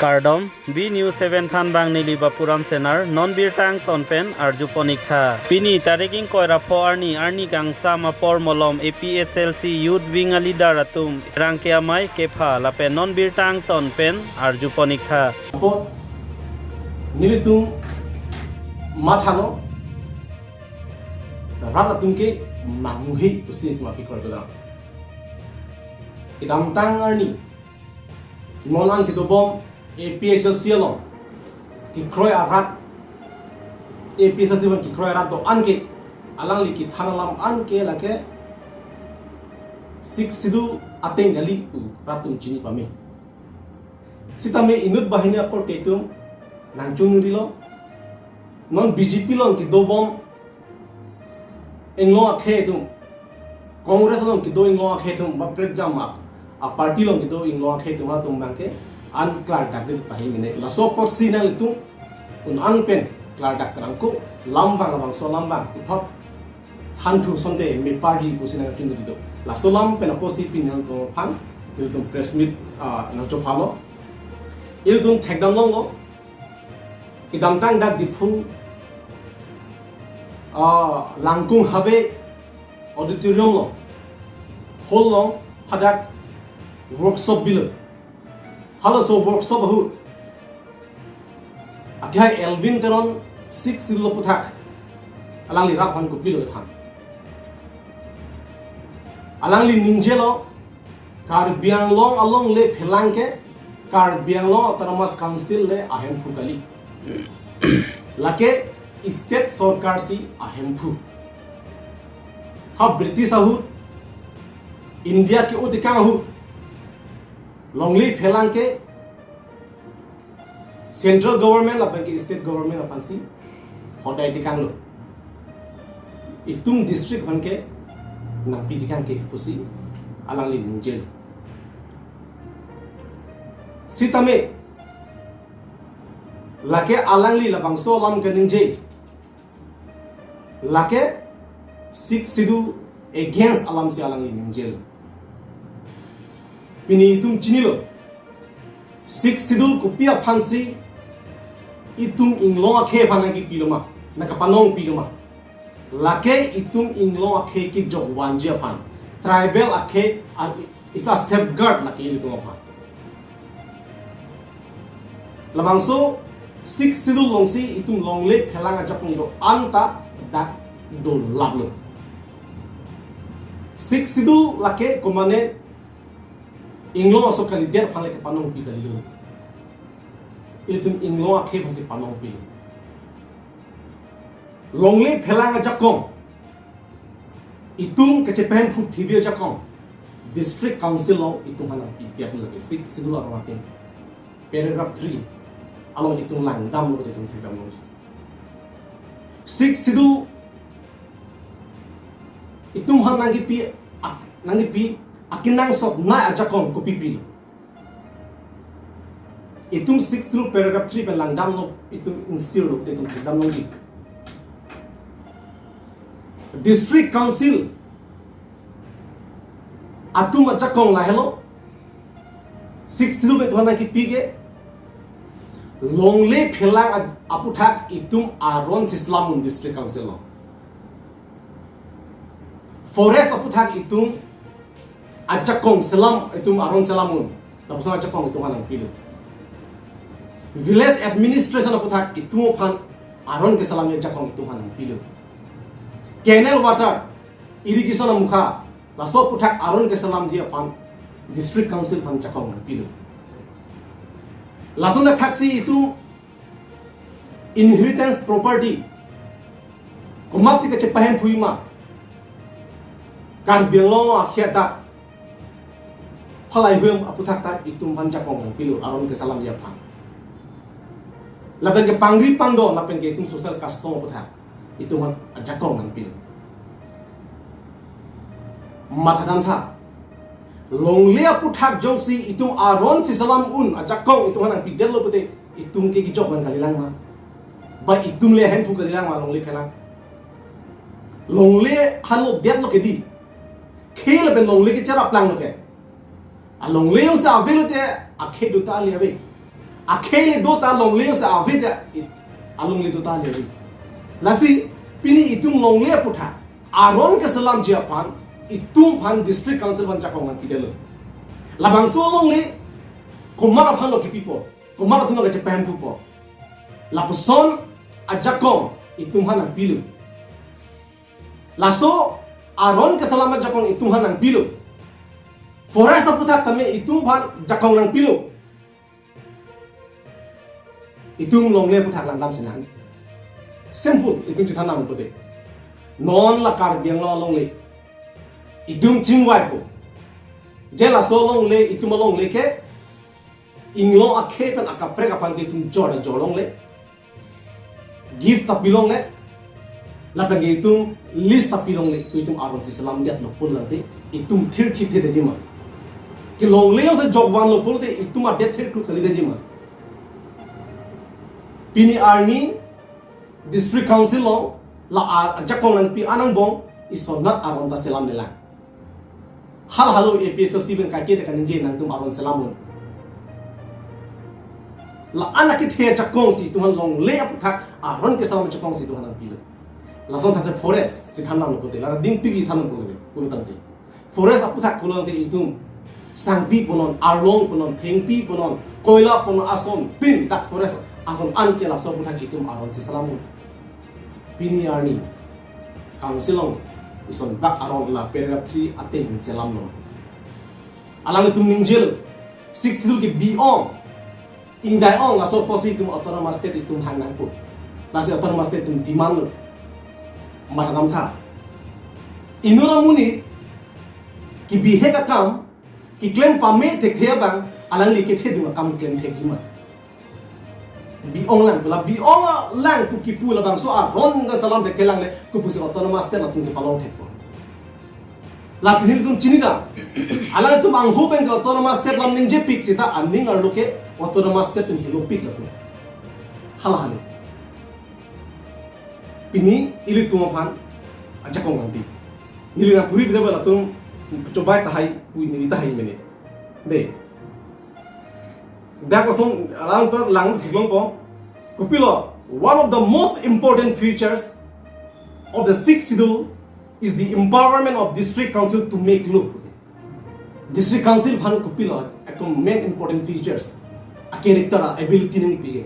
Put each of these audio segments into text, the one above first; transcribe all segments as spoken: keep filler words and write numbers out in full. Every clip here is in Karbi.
Kardom, B News seven thanbang neli Bapuram Senar, non birta angton pen arjupon ik tha. Pini tarik ingkoi ra pho arni, arni kangsam apor malom A P H L C Youth Wing a leader atum rangke amei kepha lapen non birta angton pen arjupon ik tha. Apot nelitum mathalo, rat atum ke mangmuhi pusi nelitum aphi kor dolang. Kedamtang arni non an kedobom A P H L C along kekroi arat, A P H L C along kekroi arat do-an ke, alangli kethan alam an ke lake Sixth Schedule ateng kali pu rat atum chini pame. Sitame inut banghini akorte atum nangchungrilo. Non B J P along kedobom inglong akhei atum, Congress along kedo inglong akhei atum, ba prekjam a, a party along kedo inglong akhei atum, atum abang ke an klardak det tahai mene. Laso apotsi nanglitum un-an pen klardak pen angko alam abang, labangso alam abang puthot thanthu sonte me party pusi nangchunri do. Laso alam pen apotsi pini nangtum aphan ilitum press meet, ah, nangchophalo. Ilitum thekdam longlo. Kedamtang dak Diphu, ah, Langkung Habe Auditorium along, hall along hadak workshop bilo. Halaso workshop ahut akehai Elwin Teron Sixth Schedule aputhak alangli rat aphan kopilo kethan. Alangli ningjelo, Karbi Anglong alongle phelang ke Karbi Anglong Autonomous Council le ahemphu kali. Lake state sorkar si ahemphu. Ha British ahut, India ke-o tekang ahut, longle phelang ke central government lapen ke state government aphansi hodai tekanglo. Itum district aphan ke nangpi tekang ke pusi alangli ningje. Sitame lake alangli labangso alam keningje, lake Sixth Schedule against alamsi alangli ningje. Pini itum chinilo, Sixth Schedule kopi aphansi itum inglong akhei aphan nangkepilo ma, nangkepanongpilo ma? Lake itum inglong akhei kejok vanji aphan, tribal akhei a, is a safeguard lake ilitum aphan. Labangso Sixth Schedule alongsi itum longle phelang ajakong do-an ta dak dolaplo. Sixth Schedule lake komane inglong aso kalidet aphan le kepanongpi kalilo. Ilitum inglong akhei aphansi panongpilo. Longle phelang ajakong, itum kachepahemphu thibi ajakong, District Council along itum aphan nangpidetlo ke Sixth Schedule arong ateng. Paragraph three along itum langdamlo, itum thekdamlo. Sixth Schedule itum aphan nangkipi ak-, nangkipi akenangsotnei ajakong kopipilo? Itum Sixth Schedule paragraph three pen langdamlo, itum ingsirlo, itum thekdam longji. District Council atum ajakong lahelo, Sixth Schedule pen itum aphan nangkipi ke, longle phelang a-, aputhak itum aron si selam un District Council along. Forest aputhak itum ajakong selam, itum aron selam un. Lapuson ajakong itum aphan nangpilo. Village administration aputhak itum aphan aron keselamji ajakong itum aphan nangpilo. Canal water, irrigation amukha, laso aputhak aron keselamji aphan District Council aphan ajakong nangpilo. Lason athaksi itum inheritance property komatsi kachepahemphui ma, Karbi Anglong akhei adak, halahei ahem aputhak ta itum aphan ajakong nangpilo aron keselamji aphan. Lapen ke pangri pangdo lapen ke itum social custom aputhak itum aphan ajakong nangpilo. Mathadam tha. Longle aputhak jongsi itum aron si selam un ajakong itum aphan nangpidetlo pute, itum ke kejok abang kalilang ma? Ba itum le ahemphu kalilang ma longle phelang? Longle hanlo detlo ke di. Khei lapen longle ke cherap langlo ke. A longle jongsi avelo te akhei do ta ali ave. Akhei le do ta longle se ave ta, it, alongle do ta le ri. Lasi pini itum longle aputhak aron keselamji aphan itum aphan District Council aphan jakong nangpidetlo. Labangso longle komat aphan lo kipipo, komat atum lo kachepahemphupo. Lapuson ajakong itum aphan nangpilo. Laso aron keselam ajakong itum aphan nangpilo. Forest aputhak tame itum aphan jakong nangpilo. Itum longle aputhak langdam sinang. Simple, itum chethan nang pute. Non la Karbi Anglong alongle itum chingvaipo. Je laso longle, itum alongle ke inglong akhei pen akaprek aphan ke itum jor jor longle. Gift ta pilongle, lapen ke itum list ta pilongle, tu itum aron si selamdetlo pulote itum thirthipthedetji ma? Ke longle jongsi jokvanlo pulote itum adet thirkru kalidetji ma? Pini arni District Council along la a-, ajakong nangpi anangbong, isonat aron ta selamlelang. Hal halo A P H L C pen kaike de kaningje nangtum aron selamnon. La-an akethe ajakong si itum aphan longle aputhak aron keselam ajakong si itum aphan nangpilo. Lason thase forest si than nanglo pute, la dingpi kethan nangpo le, pulo tangte. Forest aputhak pulo tangte itum sangti punon, arlong punon, thengpi punon, koila punon, ason tin dak forest ason an ke laso aputhak itum aron si selamnon. Pini arni Council along isonbak aron la paragraph three ateng selamlo. Alanglitum ningjelo, Sixth Schedule ke bi-ong, ingdai-ong, laso apotsi itum Autonomous State itum hang nangpo. Lasi Autonomous State itum demand lo. Matha damtha. Inut amonit kebihek akam, keklem pame thekthe abang, alangli kethedung akam klem thekji ma? Bi-ong lang pu, la bi-ong lang pu kipu labangso aron keselam thek kelang le, kopusi Autonomous State latum kepalong thekpo? Lasi nelitum chinidam. Alangtum angho pen ke Autonomous State lam ningjepik seta aning arlo ke Autonomous State pen helopik latum. Hala hale. Pini ilitum aphan ajakong nangpi. Neli nangpuri bida ba latum chobai tahai, pui neli tahai mene. De. Dak lason alang tor lang theklongpo. Kopilo, one of the most important features of the Sixth Schedule is the empowerment of District Council to make law. District Council aphan kopilo, a main important features, a character, a ability nangpi ke.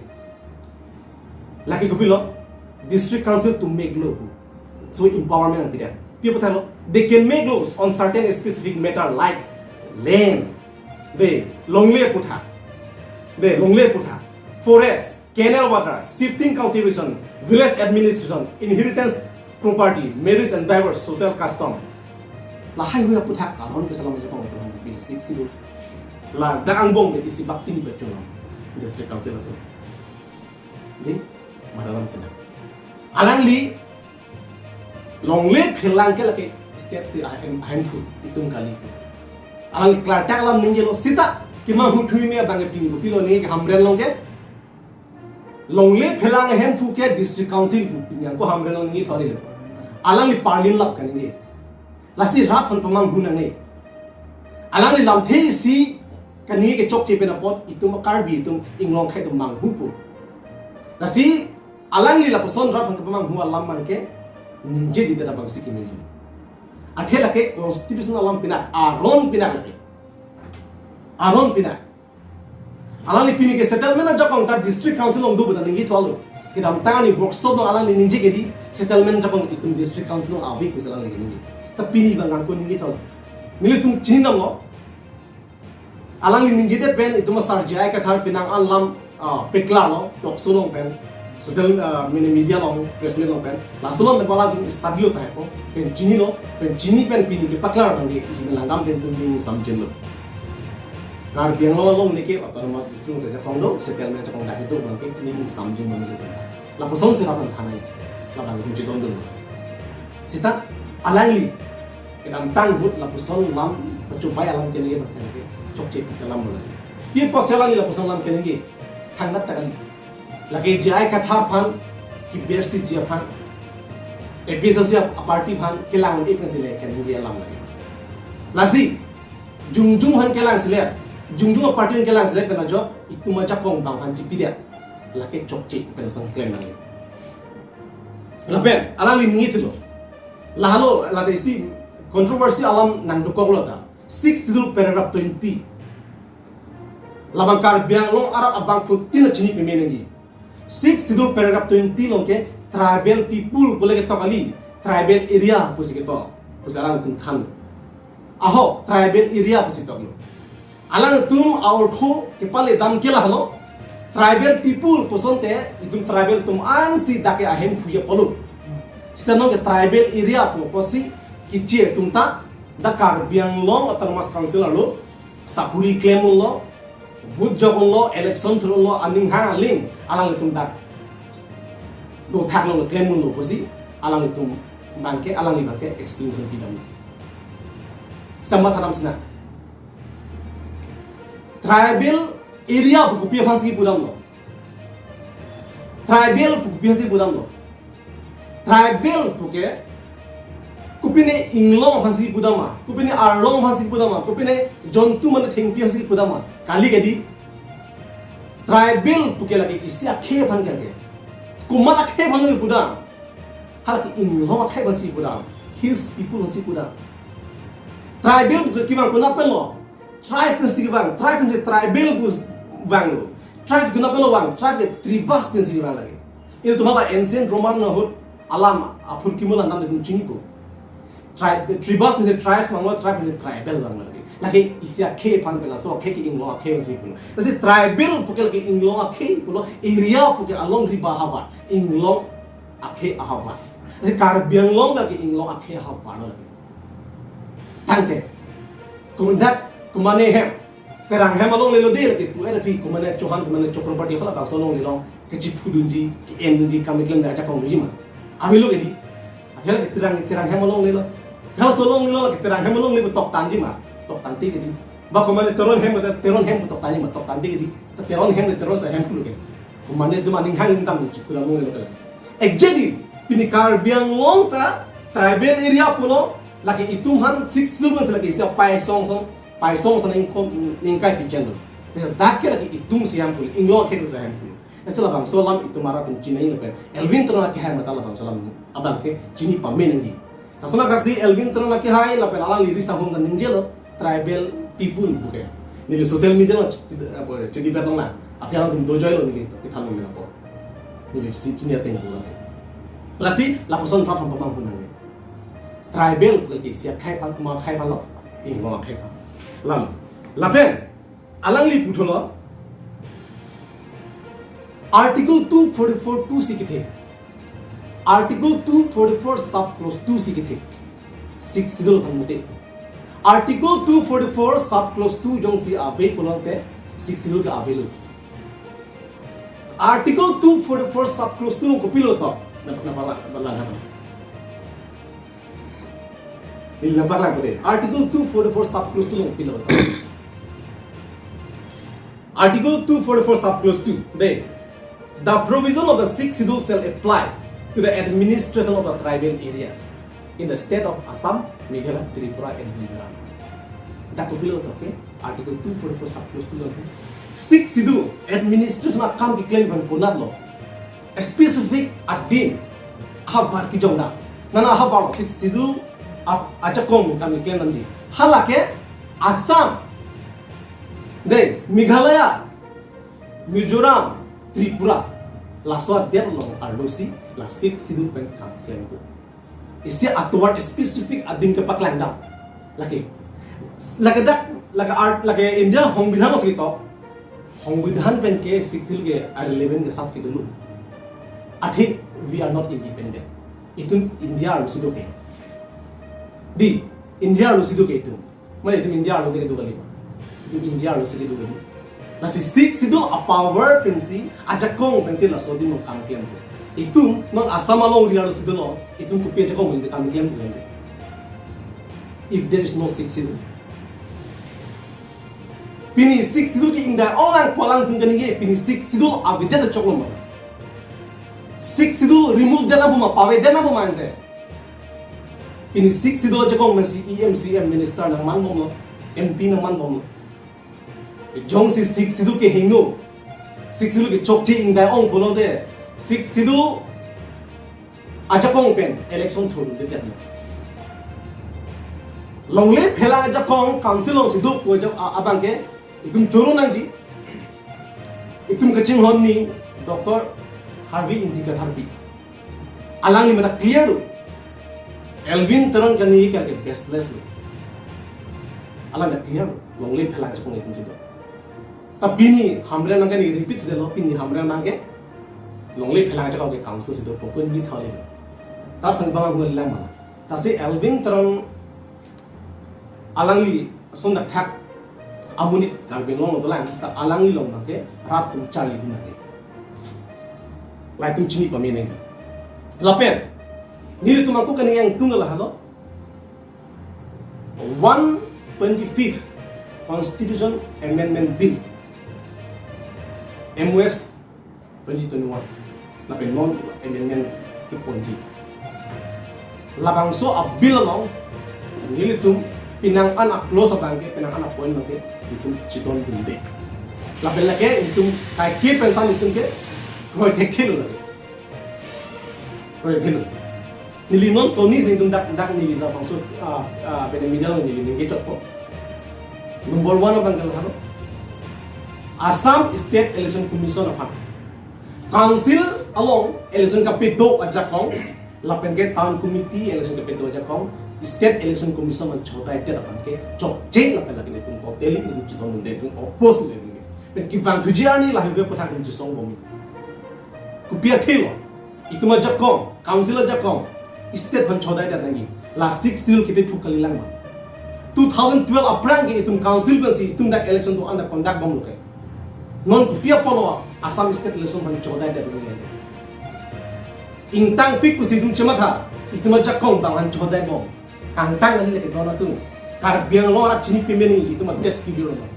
Lake kopilo, District Council to make law. So empowerment nangpidet. Pi aputhak lo, they can make laws on certain specific matter like land, de, longle aputhak, de, longle aputhak, forest, canal water, shifting cultivation, village administration, inheritance property, marriage and divorce, social custom. Lahai hui aputhak aron keselam ajakong atum nangpi, Sixth Schedule. La dak angbong de isi bak pini pachunam District Council atum. Di, madalam sena. Alangli longle phelang ke lake state si ahem, ahemphu itum kali. Alang klardak alam ningjelo seta kemanghu thuime abang ke pini kopilo ningje ke Hamren along ke longle phelang ahemphu ke District Council pu pini ako Hamren along ningje thori lo. Alangli parlin lap kaningje. Lasi rat aphan pamanghu nangne. Alangli lamthe isi kaningje kechokche pen apot itum Karbi atum inglong akhei atum manghupo. Lasi alangli lapuson rat aphan kepamanghu alam abang ke ningjededet abang si kemeji. Athe lake constitution alam pinak, aron pinak lake. Aron pinak. Alangli pini ke settlement ajakong ta District Council along do pu ta ningje thalo. Kedamtang arni workshop along alangli ningje ke di settlement ajakong itum District Council along ave pusi alangli ningje. Ta pini abang angko ningje thalo. Nelitum chinidamlo. Alangli ningjedet pen itum asar J I Kathar penang alam, ah, paklarlo, talk show along pen, social, ah, mini media along, press meet along pen, laso along pen alanglitum study lo tahai ko, pen chinilo, pen chini pen pini kepaklar abang ke isi langdam pen itum ning samjinlo. Karbi Anglong along neke Autonomous District si ajakong do, settlement ajakong dak itu abang ke ning samjin abang ke. Lapuson si rat aphan thanai, labang itum chedondun. Seta alangli kedamtang ahut lapuson alam pachobai alam keningje abang keningje chokche pi alam bola. Pi apotsi alangli lapuson alam keningje thangnat ta kali. Lake J I Kathar aphan kebersi ji aphan, A P H L C a-party aphan kelang un-e pensi le keningje alam lake. Lasi jongjong aphan kelang si le Jongjong a-party pen kelang select pen ajok, itum ajakong bang aphan chipidet. Lake chokche pen sang klem nangji. Lapen, alangli ningje thulo. Lahelo, lata isi controversy alam nangdokoklo ta. Sixth Schedule paragraph twenty. Labang Karbi Anglong arat abangphutin chini pame nangji. Sixth Schedule paragraph twenty along ke tribal people pu le ketok kali, tribal area pusi ketok. Pusi alangtum than. Aho, tribal area pusi toklo. Alangtum a-ortho kepale dam ke lahelo. Tribal people pu asonte, itum tribal atum ansi dak ke ahemphu apotlo. Seta non ke tribal area pu apotsi kichi atum ta, dak Karbi Anglong Autonomous Council arlo, sakuri klem unlo, vote jok unlo, election thur unlo, aning hang aling, alanglitum dak dothak lo klem unlo pusi, alanglitum abangke, alangli abangke explanation pidam. Sama tharam sina. Tribal area pu kopi aphansi pudamlo. Tribal pu kopi aphansi pudamlo. Tribal pu ke kopine inglong aphansi pudam ma, kopine arlong aphansi pudam ma, kopine jontu mane thengpi aphansi pudam ma. Kali ke dei. Tribal pu ke lake isi akhei aphan ke lake. Komat akhei aphan le pudam. Halake inglong akhei aphansi pudam. Hills people aphansi pudam. Tribal pu ke kevang konat penlo. Tribe pensi kevang, tribe pensi tribal pu vanglo. Tribe konat penlo vang, tribe ke tribus pensi vang lake. Ilitum hala ancient Roman ahut alam aphurkimo alam dam itum chinipo. Tri-, tribus pensi tribe vanglo, tribe pensi tribal vanglo lake. Lake isi akhei aphan pen laso akhei ke inglong akhei pensi pulo. Lasi tribal pu ke lake inglong akhei pulo, area pu ke along riba ahavar, inglong akhei ahavar. Lasi Karbi Anglong lake inglong akhei ahavar lo lake. Tangte. Komat, komane hem. Terang hem along lelo dei lake pu-et aphi, komane Chauhan, komane Chakraborty halabangso along lelo. Kachiphu dunji, ke-en dunji, kam keklem dei ajakong dunji ma. Avelo ke dei. Athel ke Terang, Terang hem along lelo. Kalau so along lelo lake Terang hem along le tok tangji ma. Tok tangte ke dei. Ba komane Teron hem, Teron hem tok tangji ma, tok tangte ke dei. Teron hem le Teron asai hem pulo ke. Komane dum aning hang dam chikura along lelo ke. Exactly. Pini Karbi Anglong ta tribal area pulo, lake itum aphan Sixth Schedule pensi lake isi apaisong song, paisong song ningko, ningkai pijen lo. Dak ke lake itumsi hem pulo, inglong akhei si hem pulo. Lasi labangso alam itum arat atum chini lapen Elwin Teron akehai mate labangso alam abangke chini pame nangji. Lason akhei si Elwin Teron akehai lapen alangli ri sanghong kan ningjelo tribal people pu ke. Neli social media along chidi, apa, chidi bet lonang. Aphi alangtum dojoilo neli kethan long apot. Neli chini, chini ateng pulang. Lasi lapuson prap pamang pun nangji. Tribal pu ke isi akhei aphan, komat akhei aphan lo. Inglong akhei aphan. Lam. Lapen alangli puthotlo, Article two forty-four two si kethe. Article two forty-four sub clause two si kethe. Sixth Schedule aphan mate. Article two forty-four sub clause two jongsi ave pulote Sixth Schedule ke avelo. Article two forty-four sub clause two along kopilo to? Na, na pala, pala na. Neli nangpaklang pute. Article two forty-four sub clause two along kopilo to? Article two forty-four sub clause two, dei, the provision of the Sixth Schedule shall apply to the administration of the tribal areas in the state of Assam, Meghalaya, Tripura and Mizoram. Dak kopilo to ke? Article two forty-four sub clause two along. Sixth Schedule administration akam keklem aphan konatlo? Specific adim ahavar kejong dam. Nana ahavar lo Sixth Schedule a-, ajakong kam keklem damji. Halake Assam, dei, Meghalaya, Mizoram, Tripura, laso adet along arlosi la Sixth Schedule pen kam klempo. Isi atovar specific adim kepaklang dam. Lake, lake dak, lake art, lake India Songbidhan alongsi ketok. Songbidhan pen ke Sixth Schedule ke irrelevant ke sap ke dulu. I think we are not independent. Itum India arlosi do ke. Dei, India arlosi do ke itum. Mane itum India arlo dei kedo kali ma. Itum India arlosi kedo kali. Lasi Sixth Schedule apower pensi, ajakong pensi laso adim along kam klempo. Itum non Assam alongri arlosi dolo, itum kopi ajakong pensi kam klempo. If there is no Sixth Schedule. Pini Sixth Schedule ke ingdai-ong lang pu alangtum kaningje, pini Sixth Schedule avedet choklo ma. Sixth Schedule remove det nangpo ma, pavedet nangpo ma ante. Pini Sixth Schedule ajakong pensi E M, C M, minister nangmanbomlo, M P nangmanbomlo. Jongsi Sixth Schedule kehingno, Sixth Schedule kechokche ingdai-ong pulote, Sixth Schedule ajakong pen election thurunde det. Longle phelang ajakong council alongsi dopo aja-, a-, abangke itum choro nangji. Itum kachinghon ni Doctor Harvey Ingti Katharpi. Alangli mena clear lo. Elwin Teron kani ke baseless lo. Alang mena clear lo. Longle phelang ajakong itum chido. Ta pini Hamren nangke ni repeat delo, pini Hamren nangke longle phelang ajakong ke council si dopo, ko ni thale lo. Ta thang bang hul lang mana. Lasi Elwin Teron alangli ason dak thak amonit Karbi Anglong dolang, ta alangli along abangke rat atum charlidun nangke. Lahai atum chini pame nangji. Lapen nelitum ako kani yang tunggal halo, one twenty-fifth Constitution Amendment Bill, M O S twenty twenty-one. Lapen non amendment keponji. Labangso a-bill along nelitum penang an a-clause abangke, penang an a-point abangke itum chidondunde. Lapen lake itum kaike pen ta itum ke kroidetlo lake. Kroidetlo. Neli non soni si itum dak, dak neli labangso, ah, ah, pen middle neli ningje chotpo. Number one abangke lahai lo, Assam State Election Commission aphan, council along election kapedo ajakong, lapen ke town committee election kapedo ajakong, State Election Commission aphan chodaidet abangke chokche, lapen lake itum totally itum chidondunde, itum oppose le itum ke. Pen kevang thuji arni lahai ve pathak itum chisong bomi. Kopi akhei lo? Itum ajakong, council ajakong, state aphan chodaidet nangji. La Sixth Schedule kepi phuk kalilang ma? Two thousand twelve aphrang ke itum council pensi itum dak election do-an dak conduct bomlo ke. Non kopi apotlo Assam State election aphan chodaidet nangji? Ingtangpik pusi itum chematha, itum ajakong abang aphan chodaibom. Kangtang kali lake don atum. Karbi Anglong arat chini pame nangji, itum adet kibir lo.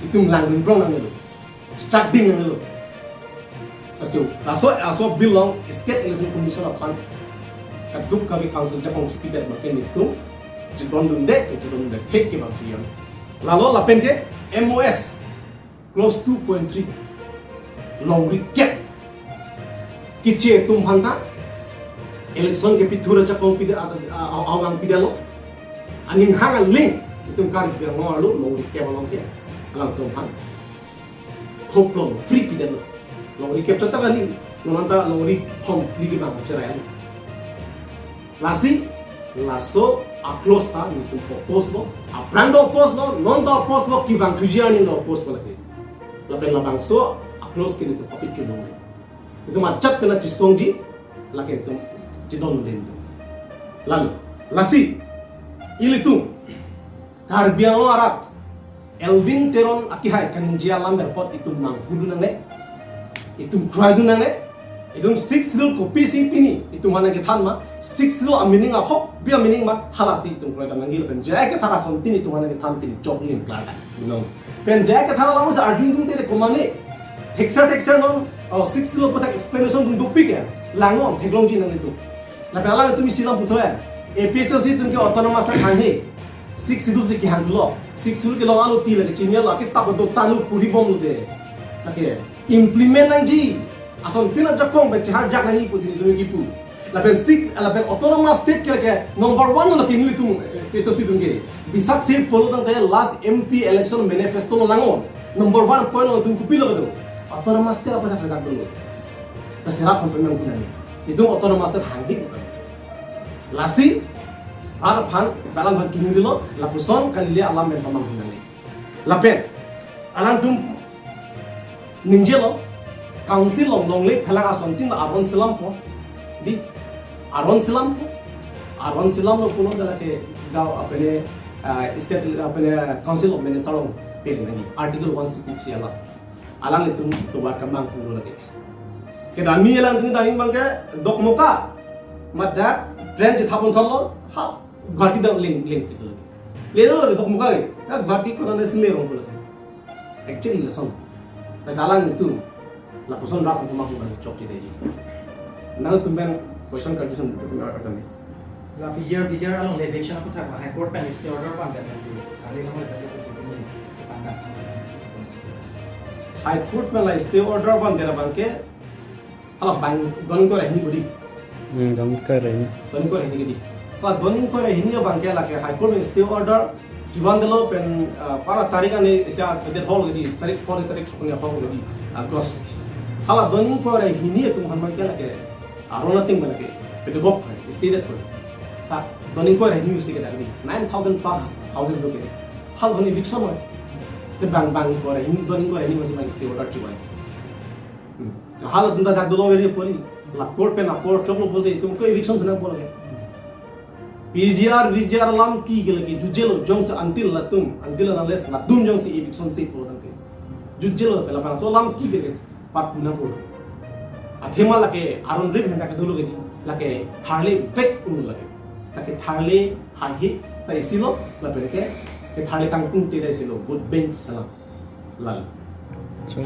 Itum langdun prong nangnelo. Chak ding nangnelo. Laso, laso, laso a-bill along State Election Commission aphan kaduk kave council ajakong chipidet abangke nelitum chidondunde, chidondunde thek ke abang clear. Lalo lapen ke M O S clause two point three, longri kep keche atum aphanta election kepi thur ajakong pide, a, a, a, awang pidetlo. Aning hang aling itum Karbi Anglong arlo longri kep along ke alangtum aphan thoplo, free pidetlo. Longri kep chot ta kali, non anta longri thom phli kevang cherai lo. Lasi laso a-clause ta nelitum oppose lo, aphrang ta oppose lo, non ta oppose lo, kevang thuji arni ta oppose lo lake. Lapen labangso a-clause ke nelitum aphi chunong. Itum ajat pen chisongji, lake itum chidondunde. Lalu, lasi ilitum Karbi Anglong arat, Elwin Teron akehai kaningje alam apot itum manghu dun nangne, itum kroidun nangne, itum Sixth Schedule kopisi pini itum aphan nangkethan ma, Sixth Schedule a-meaning ahok, bi a-meaning ma, halasi itum kroidun nangji lapen J I Kathar asontin itum aphan nangkethan pini choklim klar. Dunong. Pen J I Kathar alam si arjudunde te komane, thekser thekser non, oh, Sixth Schedule aphuthak explanation dun dopik ya, langnon theklongji nanglitum. Lapen alanglitum isi alam puthot ya, A P H L C atum ke autonomous ta hanghe. Sixth Schedule si kehang lo. Sixth Schedule kelong alo ti lake chini alo, akitap do tanu puri bomlo de. Lake implement nangji. Asontin ajakong pen cheharjak nangji pusi nelitum kipu. Lapen six, lapen autonomous state ke lake number one lo lake nelitum, eh, A P H L C atum ke. Bisak si pulo tangte last M P election manifesto lo langnon. Number one point lo itum kopilo kedo. Autonomous state apa sadak dulu. Lasi rat aphan pamanghu nangji. Itum autonomous state hanghe. Lasi rat aphan, balang aphan chuniri lo, lapuson kalile alam pen pamanghu nangji. Lapen alangtum ningjelo, council along longle phelang asontin ma aron selampo. Di, aron selampo. Aron selamlo pulo dak lake gaon apene, ah, state apene Council of Minister along pele nangji. Article one sixty-three alam. Alanglitum tovar kemanghu lo lake. Kedam alangtum dam abangke Dokmoka, madak train chethap-un thotlo, ha, Guwahati dam leng, leng pit lo lake. Lelo lake Dokmoka ke, ha, Guwahati kona ne sile rong lo lake. Actually lason. Lasi alanglitum lapuson rat aphan pamanghu abang chokche detji. Nangtum pen question karjuson, nangtum pen ar-, artami. La P G R, P G R along le eviction aphuthak la High Court pen stay order pangdet nangji. Kali along le tadi pusi kami ketangkap. High Court pen la stay order van dera abangke hala bang don ingkoi ra hini kodi. Hmm, don ingkoi ra hini. Don ingkoi ra hini kodi. Hala don ingkoi ra hini abangke lake High Court pen stay order chivan delo pen, ah, para tarik ani isi a date hall kodi, tarik hall, tarik hall kodi, August. Hala don ingkoi ra hini atum aphan abangke lake aron ating abangke pedagog, stay det ko. Ta don ingkoi ra hini stay det kodi. Nine thousand plus houses do kodi. Hala hini eviction lo. Te bang bang ingkoi ra hini, don ingkoi ra hini masi abang stay order chivan. Hmm. Hala atum ta dak dolo very poli. La court pen apor choklo pulote itum ko eviction sena pulo ke. P G R, V G R alam ki ke lake jutjelo jongsi until latum, until and unless latum jongsi eviction si pulo tangte. Jutjelo pen labangso alam ki ke lake pat puna pulo. Athema lake aron rip henta ke dolo ke di, lake tharle vek un lake. Ta ketharle haihe ta isi lo, lapen ke ketharle kangtung te ta isi lo, vote bank salam. Lalo. So,